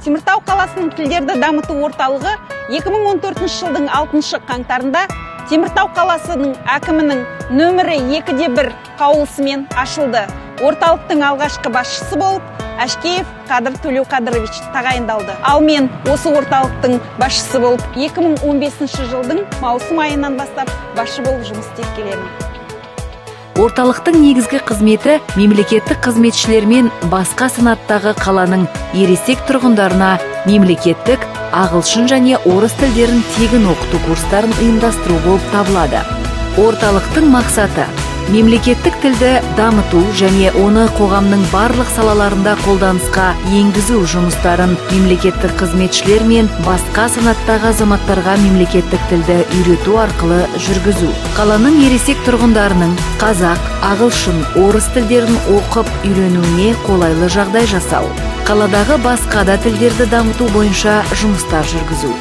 Теміртау қаласының тілдерді дамыту орталығы 2014 жылдың 6 қаңтарында Теміртау қаласының әкімінің нөмірі 2-1 қаулысымен ашылды. Орталықтың алғашқы басшысы болып Әшкеев Қадыр Төлеуқадырович тағайындалды. Ал мен осы орталықтың басшысы болып 2015 жылдың маусым айынан бастап басшы болып жұмыс істеп келемін. Орталықтың негізгі қызметі мемлекеттік қызметшілер мен басқа санаттағы қаланың ересек тұрғындарына мемлекеттік ағылшын және орыс тілдерін тегін оқыту курстарын ұйымдастыру болып табылады. Орталықтың мақсаты: мемлекеттік тілді дамыту және оны қоғамның барлық салаларында қолданысқа енгізу жұмыстарын мемлекеттік қызметшілер мен басқа санаттағы азаматтарға мемлекеттік тілді үйрету арқылы жүргізу, қаланың ересек тұрғындарының қазақ, ағылшын, орыс тілдерін оқып үйренуіне қолайлы жағдай жасау, қаладағы басқа да тілдерді дамыту бойынша жұмыстар жүргізу.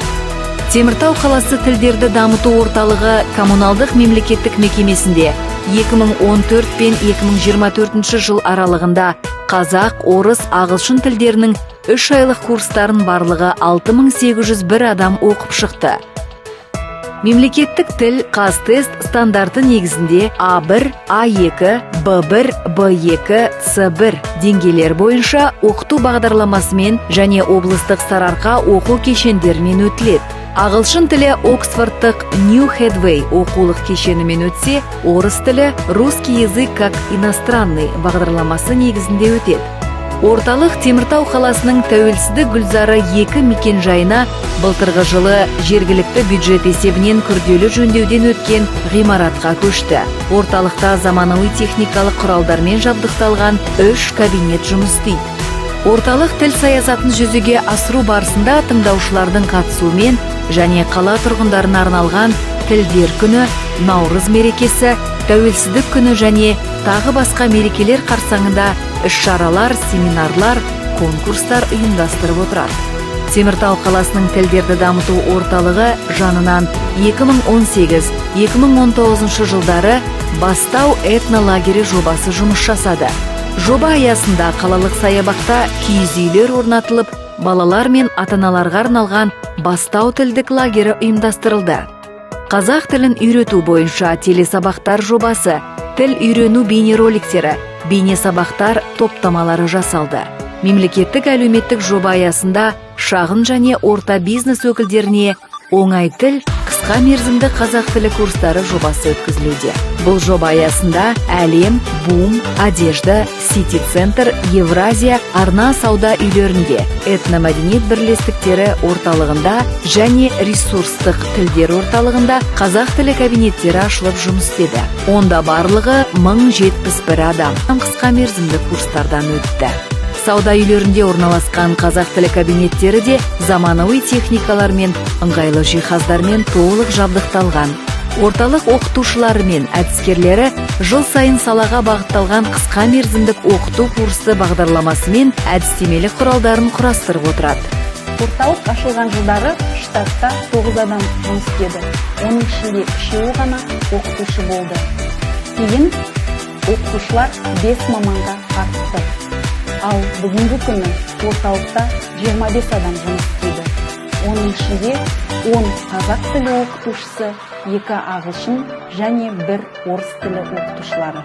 Теміртау қаласы тілдерді дамыту орталығы коммуналдық мемлекеттік мекемесінде 2014 пен 2024 жыл аралығында қазақ, орыс, ағылшын тілдерінің 3 айлық курстарын барлығы 6801 адам оқып шықты. Мемлекеттік тіл Қазтест стандарты негізінде А1, А2, Б1, Б2, С1 деңгейлер бойынша оқыту бағдарламасымен және облыстық Сарыарқа оқу кешендерімен өтіледі. Ағылшын тілі Оксфордтық New Headway оқулық кешенімен өтсе, орыс тілі «Русский язык как иностранный» бағдарламасы негізінде өтеді. Орталық Теміртау қаласының Тәуелсіздік гүлзары 2 мекенжайына былтырғы жылы жергілікті бюджет есебінен күрделі жөндеуден өткен ғимаратқа көшті. Орталықта заманауи техникалық құралдармен жабдықталған үш кабинет жұмыс істейді. Орталық тіл саясатын жүзеге асыру барысында тыңдаушылардың қатысуымен және қала тұрғындарына арналған Тілдер күні, Наурыз мерекесі, Тәуелсіздік күні және тағы басқа мерекелер қарсаңында іс-шаралар, семинарлар, конкурстар ұйымдастырып отырады. Теміртау қаласының тілдерді дамыту орталығы жанынан 2018-2019 жылдары «Бастау этнолагері» жобасы жұмыс жасады. Жоба аясында қалалық саябақта киіз үйлер орнатылып, балалар мен ата-аналарға арналған «Бастау» тілдік лагері ұйымдастырылды. Қазақ тілін үйрету бойынша телесабақтар жобасы, тіл үйрену бейнероликтері, бейнесабақтар топтамалары жасалды. Мемлекеттік әлеуметтік жоба аясында шағын және орта бизнес өкілдеріне «Оңай тіл» қысқа мерзімді қазақ тілі курстары жобасы өткізілуде. Бұл жоба аясында Әлем, Бум, Одежда, Сити Центр, Евразия, Арна сауда үйлерінде, этномәдениет бірлестіктері орталығында және ресурстық тілдер орталығында қазақ тілі кабинеттері ашылып жұмыс істеді. Онда барлығы 1071 адам қысқа мерзімді курстардан өтті. Сауда үйлерінде орналасқан қазақ тілі кабинеттері де заманауи техникалар мен ыңғайлы жиһаздармен толық жабдықталған. Орталық оқытушылары мен әдіскерлері жыл сайын салаға бағытталған қысқа мерзімдік оқыту курсы бағдарламасы мен әдістемелік құралдарын құрастырып отырады. Орталық ашылған жылдары штатта 9 адам жұмыс істеді. Оның ішінде үшеуі ғана оқытушы болды. Кейін оқытушылар 5 маманға артты. Ал бүгінгі күні орталықта 25 адам жұмыс істейді. Оның ішінде 10 қазақ тілі оқытушысы, 2 ағылшын және 1 орыс тілі оқытушылары.